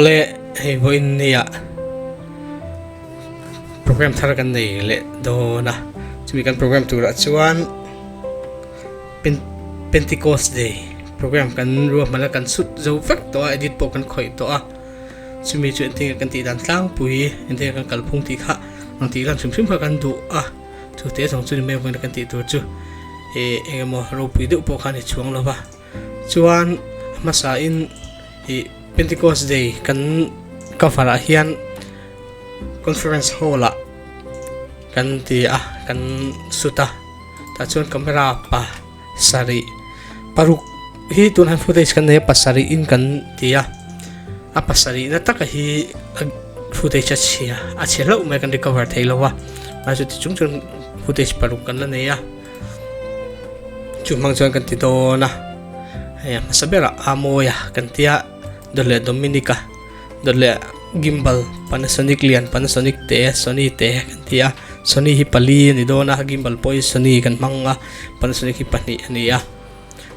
Awle hei vawiin nia program thar kan nei leh dawn a, chumi kan program turah chuan Pentecost day program kan ruahman a kan chhut zo vek tawh a edit pawh kan khawih tawh a, chumi chu engtin nge kan tih dan tlangpui engtin nge kan kalphung tih kha ang tih lan hrim hrim kha kan duh a, chu te zawng chu ni mai vawiin kan tih tur chu ih eng emaw ropui deuh pawh kha a ni chhuang lo va. Chuan a hmasain ih Pentecost Day kan cover ah hian conference hall ah kan ti a kan shoot a tah chuan camera pa sarih paruk hi tunah hian footage kan nei a pasarih in kan ti a a pasarih na taka hi a footage a chhia a chhe hlauh mai kan recover thei lo a mahse chuti chung chuan footage paruk kan la nei a. Chu hmang chuan kan ti dawn a, hei a hmasa berah Amawia kan tia dawt leh Dominica dawt leh Gimbal Panasonic lian Panasonic te Sony te kan ti a, Sony hi pali a ni dawn a Gimbal pawh hi Sony kan hmang a Panasonic hi pahnih a ni a,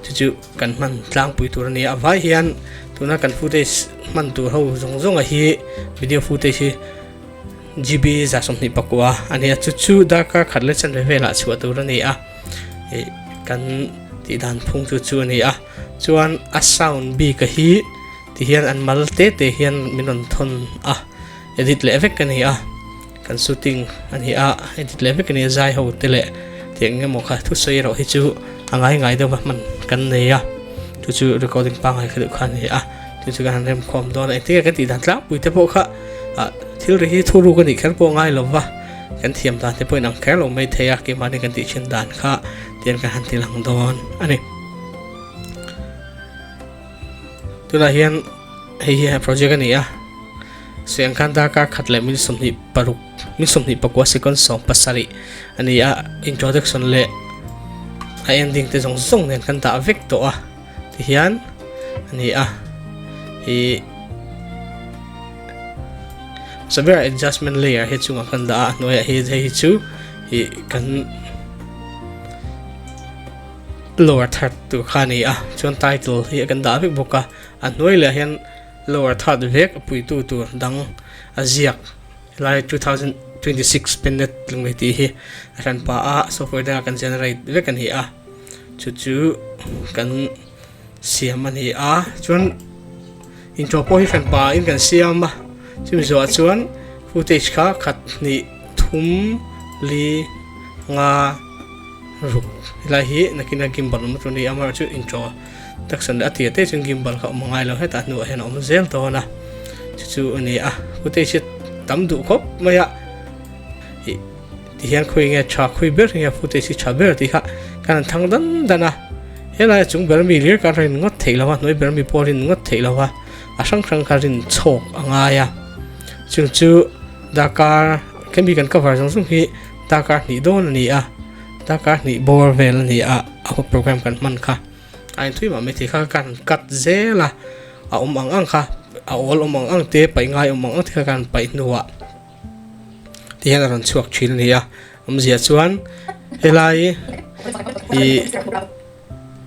chu chu kan hman tlangpui tur a ni a, a vai hian tuna kan footage hman tur ho zawng zawng a hi video footage hi. GB 29 a ni a, chu chu darkar khat leh chanve velah chhuah tur a ni a, ih kan tih dan phung chu chu a ni a, chuan a sound bik a hi ti hian an mal te te hian min rawn thawn a, edit leh vek a ni a, kan shooting a ni a, edit leh vek a ni a, zai ho te leh tih eng emaw kha thusawi erawh hi chu a ngai ngai deuh a hman kan nei a, chu chu recording pangngai kha deuh kha a ni a. Chu chu ka han remkhawm dawn a, engtin nge kan tih dan tlangpui te pawh kha ah thil ri hi thuruk a nih kher pawh ngai lo va, kan thiam dan te pawh in ang kher lo mai thei a, keimahni kan tih thin dan kha tian kan han ti lang dawn a ni. Tunah hian hei hi project a ni a, sawi ang khan darkar khat leh min 26 min 24 second 17 a ni a, introduction leh a ending te zawng zawng nen kan dah vek tawh a. Ti hian a ni a ih hmasa berah adjustment layer hi chungah kan dah a a hnuaiah hi hei hi chu ih kan lower third tur kha a ni a chuan title hi kan dah vek bawk a a hnuai leh ah hian lower third vek a puitu tur dang a ziak helai 2026 pennet lunglei tih hi a hranpa a software dangah kan generate vek a ni a. Chu chu kan siam a ni a chuan intro pawh hi hran pa in kan siam a chumi zawhah chuan footage kha khat hnih thum li nga ruk helai hi nakin a gimbal awm tur a ni a amaherawhchu intro production leh a tir te chuan gimbal kha a awm angai lo hetah hnuah hian a awm zel dawn a chu chu a ni a footage hi tam duh khawp mai a ih. Ti hian khawi nge tha khawi ber nge footage hi tha ber tih kha kan han thang dan dan a, helai chung ber mi lir kan rin ngawt theih lo a, hnuai ber mi pawh rin ngawt theih lo a, a hrang hrang kha rin chhawk a ngai a, chung chu darkar khemi kan cover zawng zawng hi darkar hnih dawn a ni a, darkar hnih bawr vel a ni a, a program kan hman kha a inthui mah mai thei kha kan cut zel a, a awm ang ang kha a awl awm ang ang te paih ngai awm ang ang te kha kan paih hnuah. Ti hian a rawn chhuak thin a ni a, awmzia chuan helai ih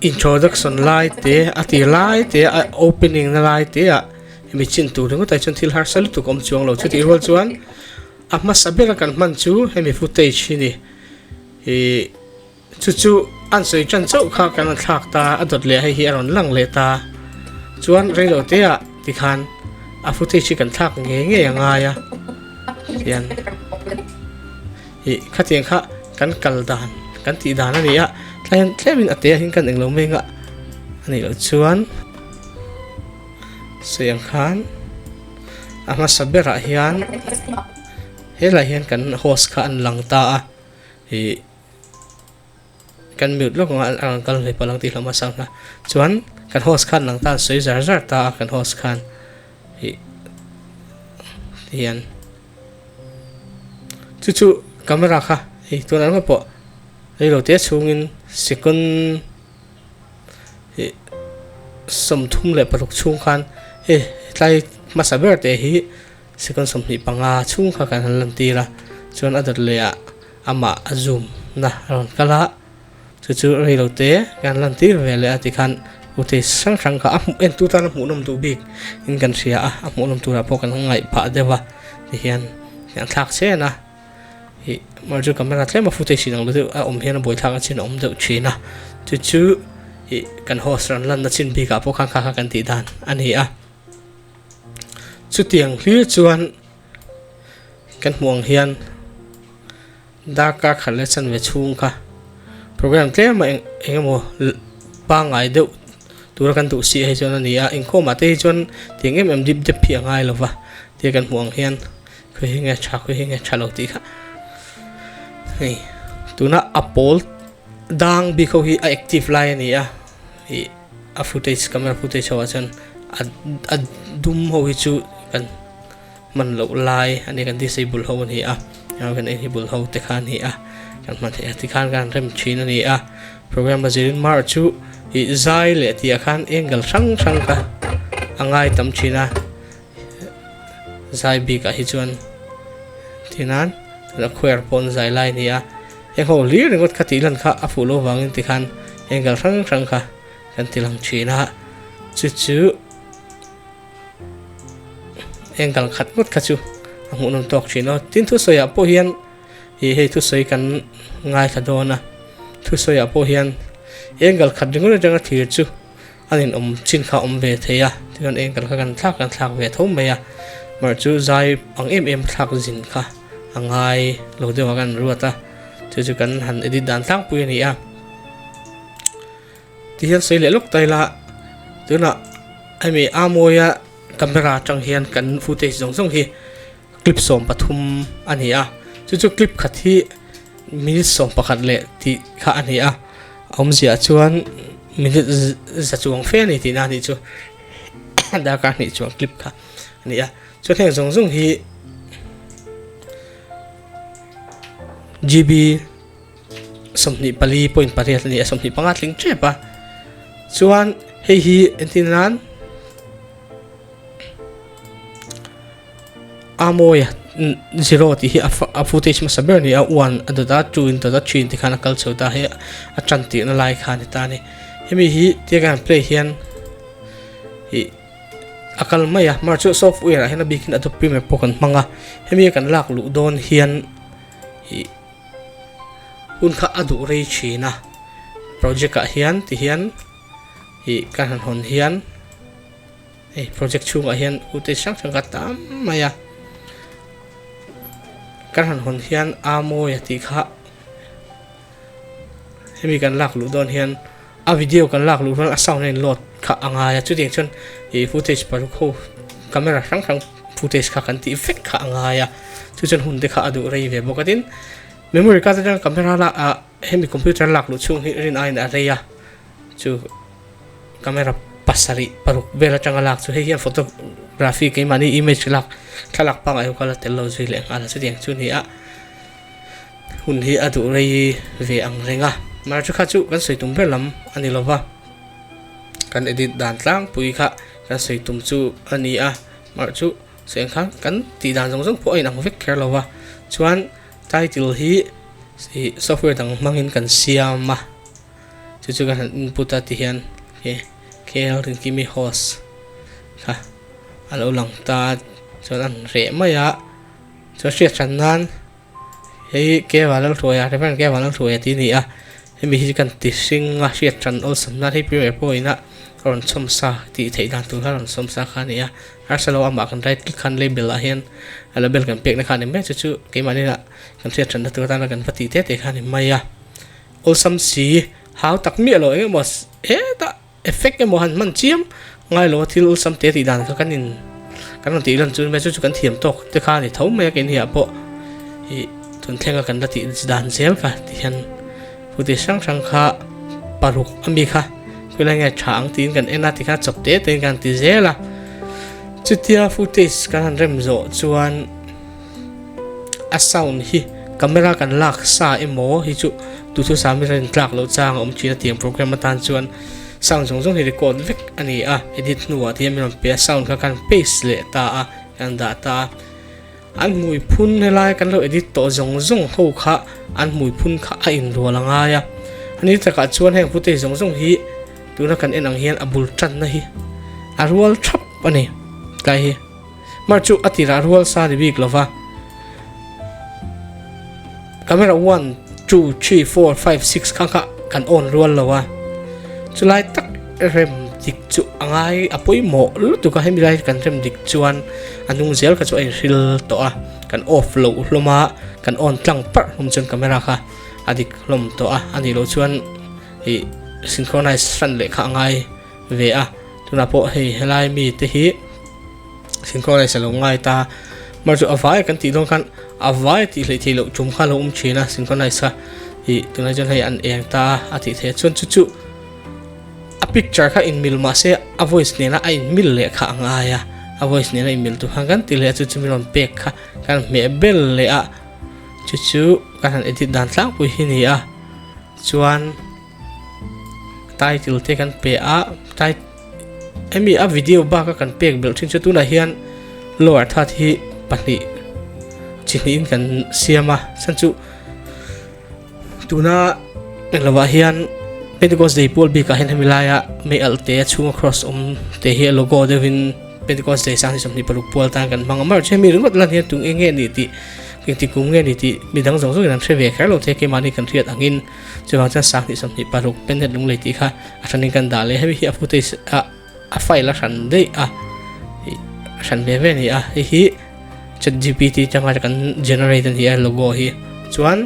introduction lai te a tir lai te a opening na lai te ah hemi chin tur ringawt ah hi chuan thil harsa lutuk a awm chuang lo chutih rual chuan a hmasa ber a kan hman chu hemi footage hi ni ih. Chu chu an sawi tan chauh kha kan rawn thlak ta, a dawt leh hei hi a rawn lang leh ta. Chuan reilo te ah tikhan a footage hi kan thlak ngei ngei a ngai a, tian ih khatiang kha kan kal dan kan tih dan a ni a, tlai hian tlem in a te ah hian kan englo mai ngah a nih loh chuan sawi ang khan a hmasa berah hian helai hian kan host kha an lang ta a ih. Kan mute lawk ang a a rawn kal ve palh ang tih hlawm a sang a chuan kan host khan lang ta sawi zar zar ta a kan host khan ih ti hian chu chu camera kha hei tunah ringawt pawh reilo te chhungin second ih 36 chhung khan hei tlai hmasa ber te hi. Second 25 chhung kha kan han lantir a, chuan a dawt leh ah amah a zoom na a rawn kal a, chu chu rei lo te kan lantir ve leh a tikhan Footage hrang hrang kha a hmuh en tu tan a hmuhnawm duh bik in kan hria a, a hmuhnawm turah pawh kan ngaih phah deuh a tihian an thlak chen a ih mahse chu camera tlem a footage inang lo deuh a awm hian a buaithlak a chin a awm deuh thin a chu chu ih kan host rawn lanna chin bikah pawh khan kha kha kan tih dan a ni a chutiang hlir chuan kan hmuh ang hian. Darkar khat leh chanve chhung kha program tlem a eng emaw pangngai deuh tura kan duh si hei chuan a ni a, inkhawmah te hi chuan tiang em em dip dep hi a ngai lo va tia kan hmuh ang hian khawi hi nge tha khawi hi nge tha lo tih kha hei tuna a pawl dang bik ho hi a active lai a ni a ih a footage camera footage ho ah chuan a a dum ho hi chu kan. Hman loh lai a ni kan disable ho a ni a, kan enable ho te kha a ni a, kan hman theih a tikhan kan rem thin a ni a, program a zirin mar chu ih zai leh tih ah khan angle hrang hrang kha a ngai tam thin a, zai bik ah hi chuan tinan tuna choir pawh an zai lai a ni a, heng ho hlir ringawt kha tih lan kha a fuh loh vangin tikhan angle hrang hrang kha kan ti lang thin a, chu chu. Angle khat ngawt kha chu a hmuhnawm tawk thin a, tin thusawi ah pawh hian ih hei thusawi kan ngaithla dawn a, thusawi ah pawh hian angle khat ringawt atanga thlir chu a ninawm chin kha a awm ve thei a, tichuan angle kha kan thlak kan thlak ve tho mai a, mah chu zai ang em em thlak zin kha a ngai lo deuh a kan ruat a, chu chu kan han edit dan tlangpui a ni a. Tihian sawi leh lawk ta ila tunah hemi a mawia camera atang hian kan footage zawng zawng hi clip 13 a ni a chu chu clip khat hi minute 11 leh tih kha a ni a a awmzia chuan minute za chuang fe a ni tihna a nih chu darkar hnih chuang clip kha a ni a chuan heng zawng zawng hi GB. 24.8 a ni a, 25 tling tep a. Chuan hei hi entir nan a mawi a zero tih hi a footage hmasa ber a ni a, one a dawt a, two in dawt a, three in tikhan a kal chho ta hei a tan tirhna lai kha a ni ta a ni. Hemi hi tia kan han play hian ih a kal mai a, mahse chu software ah hian a bikin Adobe Premiere pawh kan hmang a, hemi kan lak luh dawn hian ih. Hun kha a duh rei thin a, project ah hian ti hian ih ka han hawn hian hei project chhungah hian footage hrang hrang ka tam mai a, kan han hawn hian a mawi a tih kha hemi kan lak luh dawn hian a video kan lak luh rual a sound a in load kha a ngai a chutiang chuan ih footage paruk ho camera hrang hrang footage kha kan tih vek kha a ngai a chu chuan hun te kha a duh rei ve bawk a tin memory card atanga camera lak ah hemi computer lak luh chhung hi rin aiin a rei a chu camera pasarih paruk vel atanga lak chu hei hian photography keimahni image lak thlalak pangngai ho kha la tel lo zui leh nghal a chutiang chu a ni a. Hun hi a duh rei ve ang reng a, mar chu kha chu kan sawi tum ber lam a ni lova, kan edit dan tlangpui kha kan sawi tum chu a ni a, mar chu sawi ang khan kan tih dan zawng zawng pawh a inang vek kher lo va, chuan title hi ih software dang hmangin kan siam a, chu chu kan han input a ti hian KL Rinkimi host kha a lo lang ta a, chuan a han reh mai a, chuan hriat hran nan. Hei Keva Lalhruaia, Reverend Keva Lalhruaia tih a ni a, hemi hi kan ti hring a hriat tan awlsam nan hei Premier pawhin a rawn chhawm sa tih theih dan tur kha a rawn chhawm sa kha a ni a, harsa lo amah kan right click khan label ah hian a label kan pekna kha a ni mai chu chu keimahni ah kan hriat tanna tur atana kan va tih te te kha a ni mai a, awlsam si hau tak miah lo eng emaw hetah. Effect emaw han hman chiam ngai lo a thil awlsam te tih dan kha kan in kan rawn tih lan chu chu chu kan thiam tawk te kha a ni tho mai a keini ah pawh ih tun thlenga kan la tih dan zel kha ti hian footage hrang hrang kha paruk ami kha khawilai nge tha ang tiin kan en a tikhan chawp te te in kan ti zel a chutia footage kan han rem zawh chuan. A sound hi camera kan lak sa emaw hi chu duhthusam hi rin tlak loh chang a awm thin a tiang program atan chuan sound zawng zawng hi record vek a ni a edit hnuah te hian min rawn pe a sound kha kan paste leh ta a kan dah ta a an hmui phun helai kan lo edit tawh zawng zawng ho kha an hmui phun kha a inrual a ngai a a ni takah chuan heng footage zawng zawng hi. Tuna kan en ang hian a bul tanna hi a rual thap a ni tlai hi. Mar chu a tirah rual sa ni bik lova. Camera 1, 2, 3, 4, 5, 6 kha kha kan on rual lo a. Chulai tak rem dik chu a ngai a pawimawh lutuk a hemi lai kan rem dik chuan a hnung zel kha chu a inhril tawh a. Kan off loh hlawm a, kan on tlang parh hlawm chuan camera kha a dik hlawm tawh a. A nih loh chuan ih synchronize hran leh kha a ngai ve a. Tunah pawh hei helai mi te hi synchronize a lo ngai ta. Mar chu a vai kan tih dawn khan a vai tih hleih theih loh tum kha a lo awm thin a synchronize kha ih tunah chuan hei an eng ta a tih theih a chuan chu chu a picture kha inmil mahse a voice nena a inmil leh kha a ngai a a voice nena inmil tur khan kan ti leh a chu chu min rawn pek kha kan hmeh bel leh a chu chu kan han edit dan tlangpui hi a ni a chuan title te kan pe a title hemi a video bak a kan pek belh thin chu tunah hian lower third hi pahnih chi hnihin kan siam a chhan chu tuna englo ah hian Pentecost day pual bikah hian hemi laia mei alh te a chhunga cross awm te hi a logo deuhin Pentecost day 2026 pual tan kan hmang a mar chu hemi ringawt lan hian tung eng nge ni tih engti kum nge ni tih midang zawng zawngin an hre ve kher lo thei a keimahni kan hriat angin chuvang chuan 2026 Pentecost lunglei tih kha a hranin kan dah leh hemi hi a footage a a file a hran daih a ih a hran ve ve a ni a hei hi chat gpt atanga kan generate a ni a logo hi chuan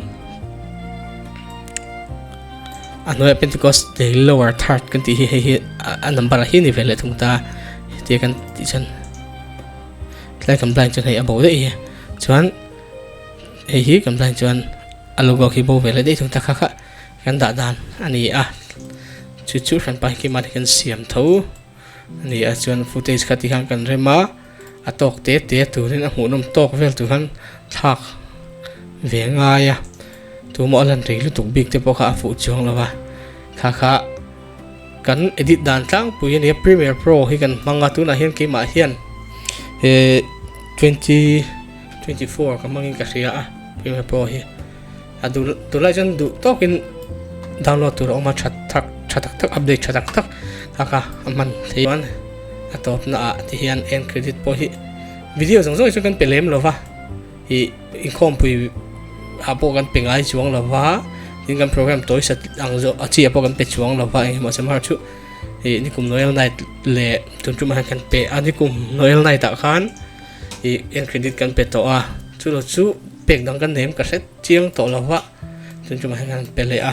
a hnuaiah pentecost day lower third kan tih hi hei hi a number ah hi a ni ve leh thung ta tia kan tih chuan tlai kan blind chuan hei a bo daih hi chuan hei hi kan blind chuan a logo khi bo ve leh daih thung ta kha kha. Kan dah dan a ni a, chu chu hranpa hi keimah hi kan siam tho a ni a, chuan footage kha tikhan kan rem a, a tawk te te turin a hmuhnawm tawk vel tur khan thlak ve ngai a, tumaw a lan rei lutuk bik te pawh kha a fuh chuang lo va, kha kha kan edit dan tlangpui a ni a, premiere pro hi kan hmang a, tunah hian keimah hian eh 2024 ka hmangin ka hria a premiere pro hi. A duh tunlai chuan duh tawkin download tur a awm a tha tak tha tak tak update tha tak tak kha kha a hman thei chuan a tawpna ah ti hian end credit pawh hi video zawng zawng hi chuan kan pe lem lo va ih inkhawmpui ah pawh kan pe ngai chuang lo va tin kan program tawi sat ang zawh a chi ah pawh kan pe chuang lo va engemaw semar chu ih nikum noel night leh tun tumah hian kan pe a nikum noel night ah khan ih end credit kan pe tawh a chu lo chu. Pek dang kan nei em ka hre chiang tawh lo va, chun chungah hian an pe leh a,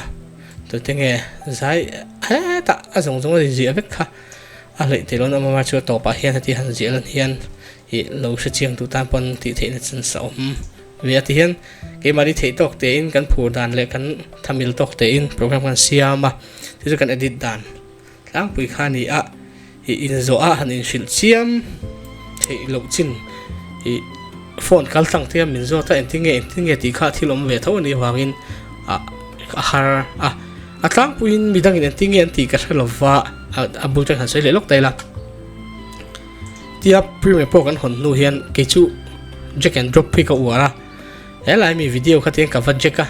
tute nge zai hetah a zawng zawng a inziah vek kha a hleih theih loh na awm a chu a tawpah hian heti han ziah lan hian ih lo hre chiang duh tan pawn tih theihna chance a awm ve a ti hian keimahni theih tawk tein kan phur dan leh kan thamil tawk tein program kan siam a chu chu kan edit dan. Tlangpui kha a ni a, ih inzawh a han inhrilh chiam theih loh chin ih phone kal tlang te a min zawt a engtin nge engtin nge tih kha thil awm ve tho a nih avangin ah a har a, a tlangpuiin midangin engtin nge an tih ka hre lova a bul chuan han sawi leh lawk ta ila. Tia premiere pawh kan hawn hnu hian kei chu jack and drop hi ka uar a, helai mi video kha tiang ka va jack a,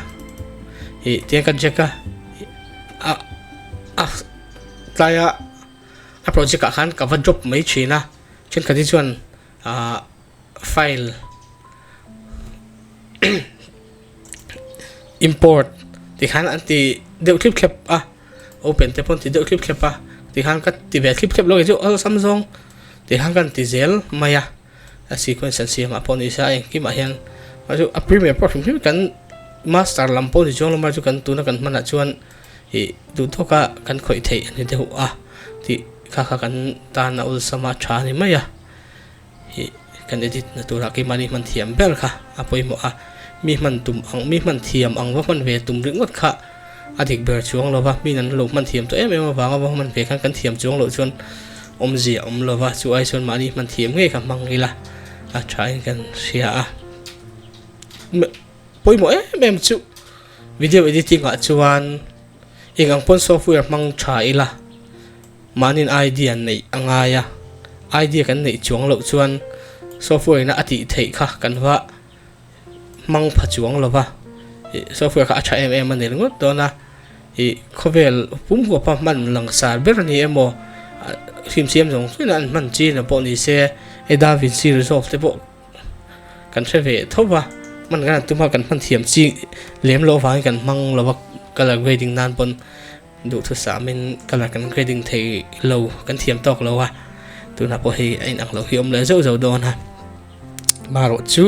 ih tiang ka jack a. a a tlaia a project ah khan ka va drop mai thin a thenkhat hi chuan ahh file import tikhan an ti deuh thlip thlep a open te pawh an ti deuh thlip thlep a tikhan ka ti ve thlip thlep lo kei chu awlsam zawng tikhan ka ti zel mai a. A sequence an siam ah pawh ni se a engkim ah hian chu a premier pawh hrim hrim kan master lam pawh ni chuang lama chu kan tuna kan hmanah chuan ih duh tawk a kan khawih theih a ni deuh a tih kha kha kan tan a awlsam a tha a ni mai a ih kan edit na turah keimahni hman thiam ber kha a pawimawh a mi hman tum ang mi hman thiam ang va hman ve tum ringawt kha a dik ber chuang lo va mi an lo hman thiam tawh em em avanga va hman ve khan kan thiam chuang loh chuan Awmzia awm lova chu ai chuan mahni hman thiam ngei kha hmang ila a thain kan hria a. Pawimawh em em chu video editing ah chuan eng ang pawn software hmang tha ila mahniin idea neih a ngai a, idea kan neih chuang loh chuan software ina a tih theih kha kan va hmang pha chuang lova software kha a tha em em a ni ringawt dawn a. Ih khawvel pum huapa hman langsar ber a ni emaw hrim siam zawng zawngin an hman chin a pawh ni se hei Da Vinci Resolve te pawh kan hre ve tho va hman kan han tum a kan hman thiam chi lem loh avangin kan hmang lo va colour grading nan pawn duhthusam in colour kan grading thei lo kan thiam tawk lo a tunah pawh hei a inang loh hi a awm leh zauh zauh dawn a marawh chu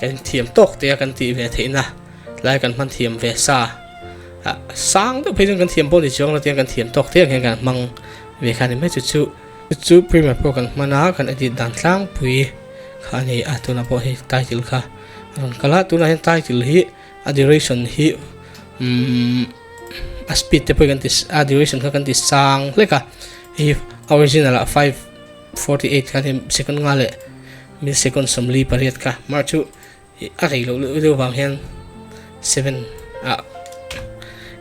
kan thiam tawk te a kan tih ve theih na. Tlai kan hman thiam ve sa a sang deuh phei chuan kan thiam pawh ni chuang lo tiang kan thiam tawk te ang hian kan hmang ve kha a ni mai chu chu chu Premiere pawh kan hman a kan edit dan tlangpui kha a ni a tunah pawh hei title kha a rawn kal a tunah hian title hi a duration hi umm a speed te pawh hi kan ti a duration kha kan ti sang hlek a hei original ah 548 kha a ni second nga leh millisecond 48 kha mar chu. A rei loh deuh deuh vang hian seven ah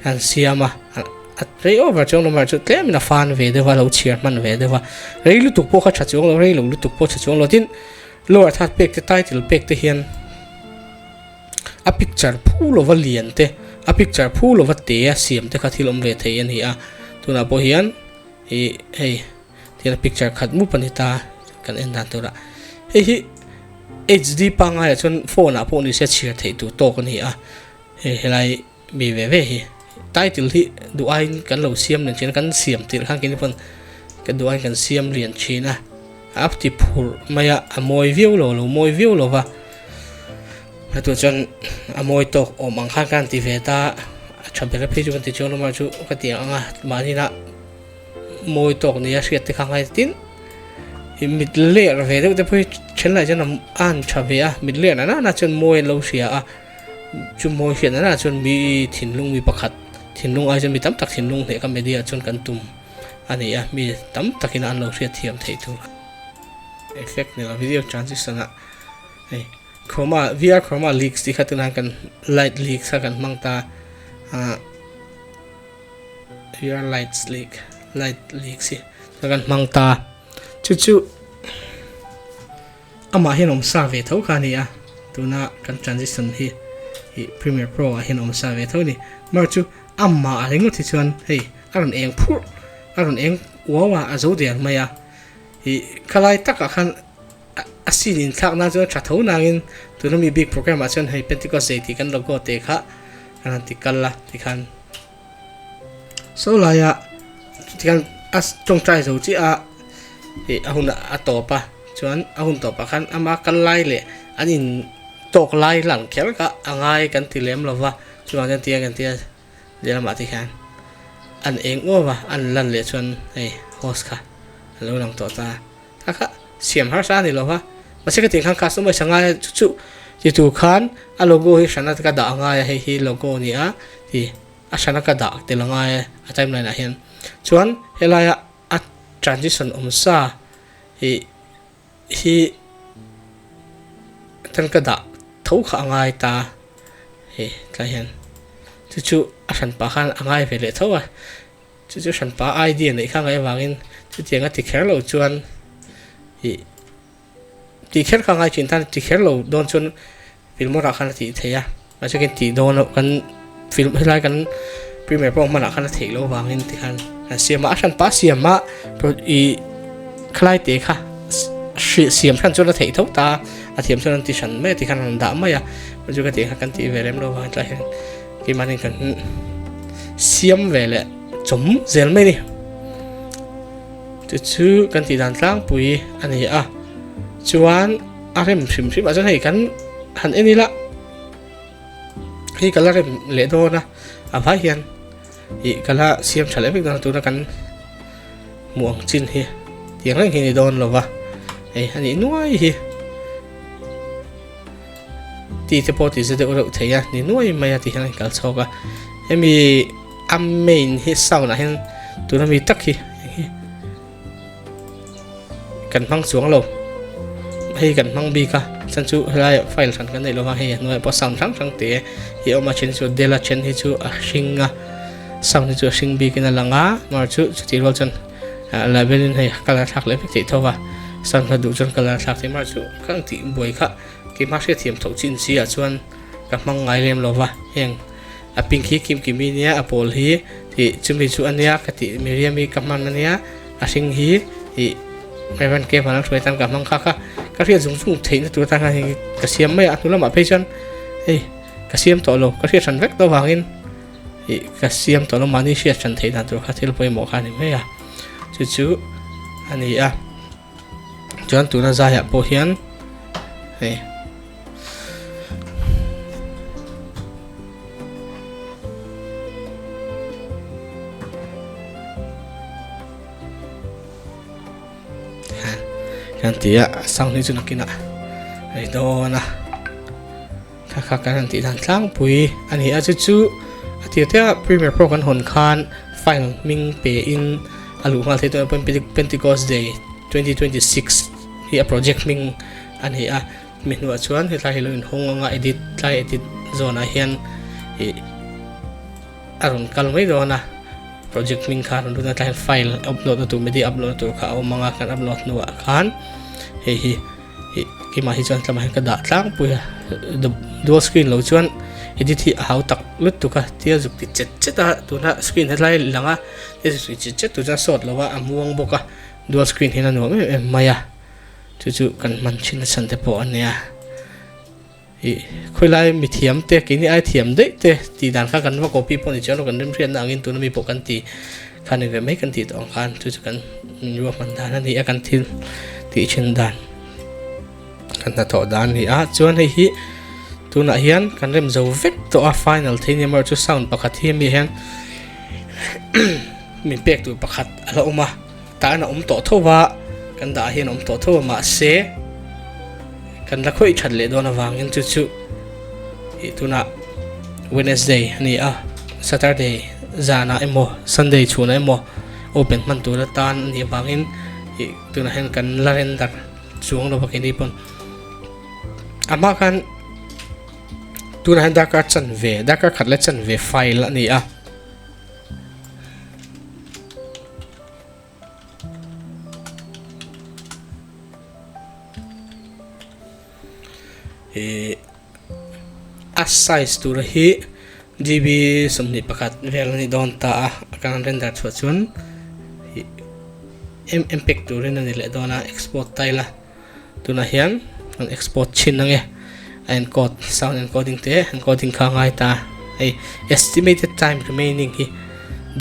an siam a, a rei over chuang lo mahse tlemin a fan ve deuh a, lo chhiar hman ve deuh a, rei lutuk pawh kha tha chuang lo, rei lo lutuk pawh tha chuang lo tin lower third pek te title pek te hian a picture phu lova lian te a picture phu lova te a siam te kha thil awm ve thei a ni a, tunah pawh hian ih hei. Tihian picture khat mup a ni ta kan en dan turah hei hi HD pangngai ah chuan phone ah pawh ni se chhiar theih tur tawk a ni a hei helai mi ve ve hi title hi duh aiin kan lo siam lian thin a kan siam tirh khan keini pawn kan duh aiin kan siam lian thin a a ti phurh mai a a mawi viau lo lo mawi viau lo va hetiang chuan a mawi tawk awm ang khan ka han ti ve ta a tha ber phei chu kan ti chuang lo mai chu ka ti ang a mahni lah. Mawi tawk nia hriat te kha ngai tin ih mit ler ve deuh te pawh hi thenlai chuan a an tha ve a mit ler nana nana chuan mawi an lo hria a chu mawi hriat nana chuan mi thinlung mi pakhat thinlung ai chuan mi tam tak thinlung hneh kha media chuan kan tum a ni a mi tam takin an lo hriat thiam theih tur effect ni lo video transition ah hei chroma VR chroma leaks tih kha tunah kan light leaks kha kan hmang ta ah. Here lights leak light leaks hi ka kan hmang ta chu chu amah hian awm sa ve tho kha a ni a tuna kan transition hi ih premiere pro ah hian awm sa ve tho a ni mar chu amah a ringawt hi chuan hei a rawn eng phurh a rawn eng uau a a zo der mai a ih khalai takah khan a scene inthlak nan chuan a tha tho nangin tuna mi bik program ah chuan hei Pentecost zei tih kan logo te kha an han ti kal a tikhan saw laia tikhan a tawngtai zo chiah a ih a hun a tawp a chuan a hun tawp ah khan ama kal lai leh an in tawk lai lang kher kha a ngai kan ti lem lo va chuvang chuan tia kan tia lehlamah te hian an eng uap a an lan leh chuan hei host kha a lo lang tawh ta. A kha siam harsa a ni lo va, mahse ka tih khan customer sa ngai a chu chu ti tur khan a logo hi hrana ka dah a ngai a, hei hi logo a ni a ti a hrana ka dah tel a ngai a a timeline ah hian chuan helaia a transition awm sa ih hi tan ka dah tho kha a ngai ta hei tlai hian chu chu a hran pah khan a ngai ve leh tho a. Chu chu hranpa idea neih kha ngaih avangin chutiang a ti kher lo chuan ih tih kher kha ngai thin tan ti kher lo dawn chuan Filmora khan a tih theih a mahse khin tih dawn loh kan film helai kan premiere pawh hmanah khan a theih loh avangin tikhan an siam a a hranpa siam a ih khalai te kha hrilh siam hran chuan a theih tho ta a thiam chuan an ti hran mai a tikhan an dah mai a chu ka tih kha kan tih ve lem lo avangin tlai hian. Keimahni kan siam ve leh chawm zel mai a ni. Chu chu kan tih dan tlangpui a ni a. Chuan a rem hrim hrim ah chuan hei kan han en ila hei ka la rem leh dawn a a vai hian ih ka la siam tha leh vek dawn a tuna kan hmuh ang chin hi tiang reng hi a ni dawn lo va hei a nih nuai hi. Tih te pawh ti za deuh reuh thei a ni nuai mai a ti hian a inkal chhawk a hemi a main hi sound ah hian tuna mi tak hi kan hmang chuang lo hei kan hmang bik a chhan chu helai ah file hran kan neih lova hei a hnuaiah pawh sound hrang hrang te hi a awm a then chu del a then hi chu a hring a sound hi chu a hring bikin a lang a mar chu chutih rual chuan label in hei colour thlak leh vek theih tho va sound kha duh chuan colour thlak theih mar chu ka ang tih buai kha. Keimah hriatthiam tho chin si ah chuan ka hmang ngai lem lo va, heng A pink hi Kim Kimi nia a pawl hi ih chumi chu a nia ka tih Miriam-i ka hman a nia a hring hi ih Reverend K hman a hruai tan ka hmang kha kha ka hriat zung zung theihna tur atan khan hei ka siam mai a a hnu lamah phei chuan hei ka siam tawh lo ka hriat hran vek tawh vangin ih ka siam tawh lo mahni hriat hran theih dan tur kha thil pawimawh kha a ni mai a chu chu a ni a. Chuan tuna zaiah pawh hian hei kan ti a sound hi chu nakinah a ri dawn a. Kha kha kan han tih dan tlangpui a ni a, chu chu a tir te a Premiere Pro kan hawn khan file hming pe in a luh nghal thei tawh a Pentecost Day 2026 hi a project hming a ni a, mi hnuah chuan hetlai hi lo inhawng anga edit tlai edit zawn ah hian ih a rawn kal mai dawn a, project hming kha a rawn lut a tlai hian file upload na tur media upload na tur kha a awm ang a kan upload hnuah khan hei hi. Ih keimah hi chuan tlamah hian ka dah tlangpui a dual screen lo chuan edit hi a hau tak lutuk a tia zuk ti chet chet a tuna screen hetlai lang a tia zuk ti chet chet tur chuan sawt lo a a muang bawk a dual screen hian a nuam em em mai a chu chu kan hman thin nasa te pawh a nia. Ih, khawilai mithiam te, keini ai thiam daih te tih dan kha kan va copy pawh ni chiang lo, kan remhriatna angin tuna mi pawh kan ti kha ni ve mai kan tih tawh ang khan chu chu kan min ruahman dan a ni a, kan thil tih thin dan kan hnathawh dan a ni a. Chuan hei hi tunah hian kan rem zo vek tawh a, final thei nia maw chu sound pakhat hi ami hian min pek tur pakhat a la awm a. Tan a awm tawh tho va, kan dah hian a awm tawh tho a, mahse kan la khawih that leh dawn avangin chu chu ih tunah Wednesday a ni a, Saturday zanah emaw Sunday chhunah emaw open hman tur atan a nih avangin ih tunah hian kan la render chuang lo va keini pawn a hma khan tunah hian darkar chanve darkar khat leh chanve file a ni a. Ihh a size tur hi GB 21 vel a ni dawn ta a a kan render chhuah chuan ih mpeg turin a ni leh dawn a export ta ila. Tunah hian kan export chhin ang e, a encode sound encoding te encoding kha a ngai ta a, hei estimated time remaining hi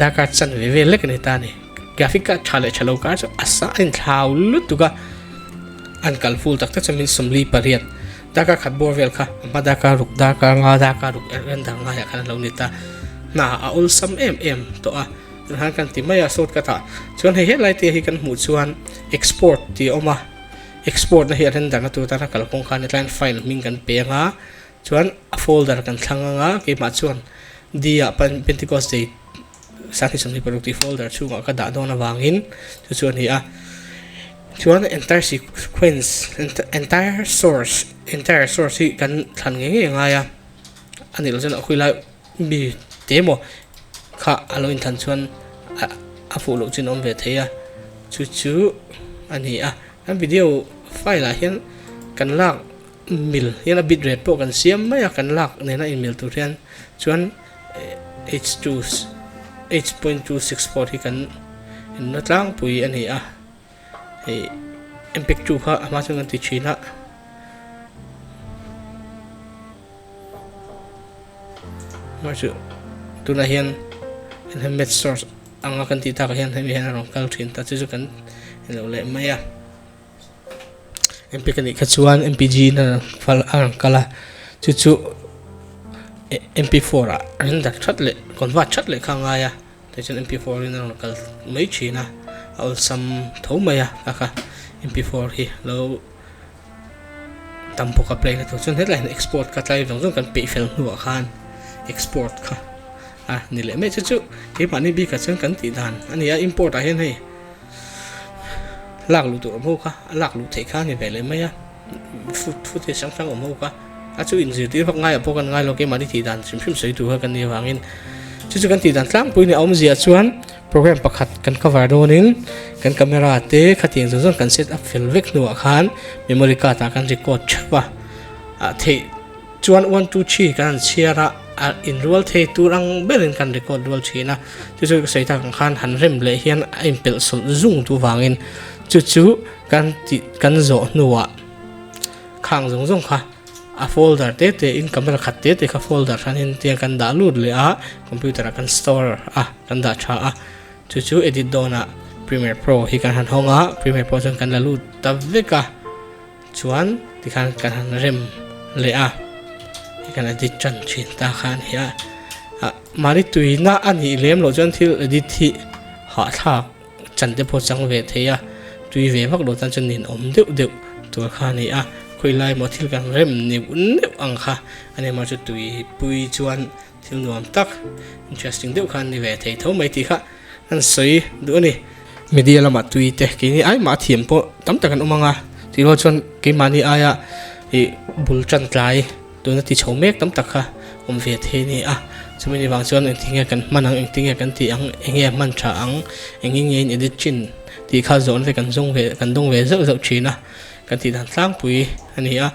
darkar chan ve vel lek a ni ta a ni, graphic card tha leh tha lo kar chu a sa a inthlau lutuk a, an kal full tak tak chuan min 48 darkar khat bawr vel kha a hma darkar ruk darkar nga darkar ruk er render ngaiah khan a lo ni ta, hna a awlsam em em tawh a, tunah hian kan ti mai a shortcut ah chuan hei helai te hi kan hmuh chuan. Export tih a awm a, export na hi a render na tur tana kalkawng khan hetlaiin file hming kan pe anga chuan a folder kan thlang anga keimah chuan D ah Pentecost day 2026 tih folder chhungah ka dah dawn avangin chu chu a ni a chuan entire sequence entire source entire source hi kan thlan ngei ngei a ngai a a nih loh chuan a khawilai Mi te maw kha a lo inthan chuan a fuh loh chin a awm ve thei a, chu chu a ni a. Kan video file ah hian kan lak mil hian a bit rate pawh kan siam mai a, kan lak nena inmil tur hian chuan h two h point 264 hi kan inla tlangpui a ni a. Hei mpeg 2 kha a hma chuan kan ti thin a. Mah chu tunah hian helmet source anga kan tih takah hian hemi hian a rawn kal thin ta chu chu kan en lo leh mai a mpeg anih kha chuan mpg in a rawn fal a rawn kal a chu chu mp4 ah render that leh convert that leh kha a ngai a tichuan mp4 in a rawn kal mai thin a a awlsam tho mai a kha kha mp4 hi lo. Tam bawk a play na tur chuan hetlai hian export kha tlai zawng zawng kan peih fel hnuah khan export kha a ni leh mai chu chu keimahni bikah chuan kan tih dan a ni a import ah hian hei lak luh tur awm ho kha a lak luh theih kha a ni ve leh mai a footage hrang hrang awm ho kha. A chu inzirtir vak ngaiah pawh kan ngai lo, keimahni tih dan hrim hrim sawi tur kha kan nih avangin chu chu kan tih dan tlangpui nia awmzia chuan program pakhat kan cover dawnin kan camera te khatiang zawng zawng kan set up fel vek hnuah khan memory card ah kan record theuh a, ah theih chuan 1 2 3 kan han chhiar a. A inrual thei tur ang berin kan record rual thin a, chu chu ka sawi tak ang khan han rem leh hian a inpelh sawlh zung tu vangin chu chu kan tih kan zawh hnuah khang zawng zawng kha a folder te te in camera khat te te kha folder hranin tiang kan dah lut leh a, computer ah kan store a kan dah tha a, chu chu edit dawnah Premiere Pro hi kan han hawng a, Premiere Pro chuan kan la lut ta vek a. Chuan tikhan kan han rem leh a, hei kan edit tan thin ta kha a ni a. Ah mahni tuina a nih lem loh chuan thil edit hi hahthlak chan te pawh chang ve thei a, tui ve vak loh tan chuan ninawm deuh deuh tur kha a ni a. Khawi lai maw thil kan rem neuh neuh ang kha a ni maw chu tuipui chuan thil nuam tak interesting deuh kha a ni ve thei tho mai tih kha. An sawi duh a ni. Media lamah tui te keini ai mah a thiam pawh tam tak an awm ang a, tih rual chuan keimahni aia ih bul tan tlai tuna ti chho mek tam tak kha awm ve thei a ni a. Chumi ni vang chuan engtin nge kan hman ang, engtin nge kan tih ang, eng nge hman tha ang, engin nge in edit thin tih kha zawn ve kan zawng ve kan dawng ve zauh zauh thin a, kan tih dan tlangpui a ni a.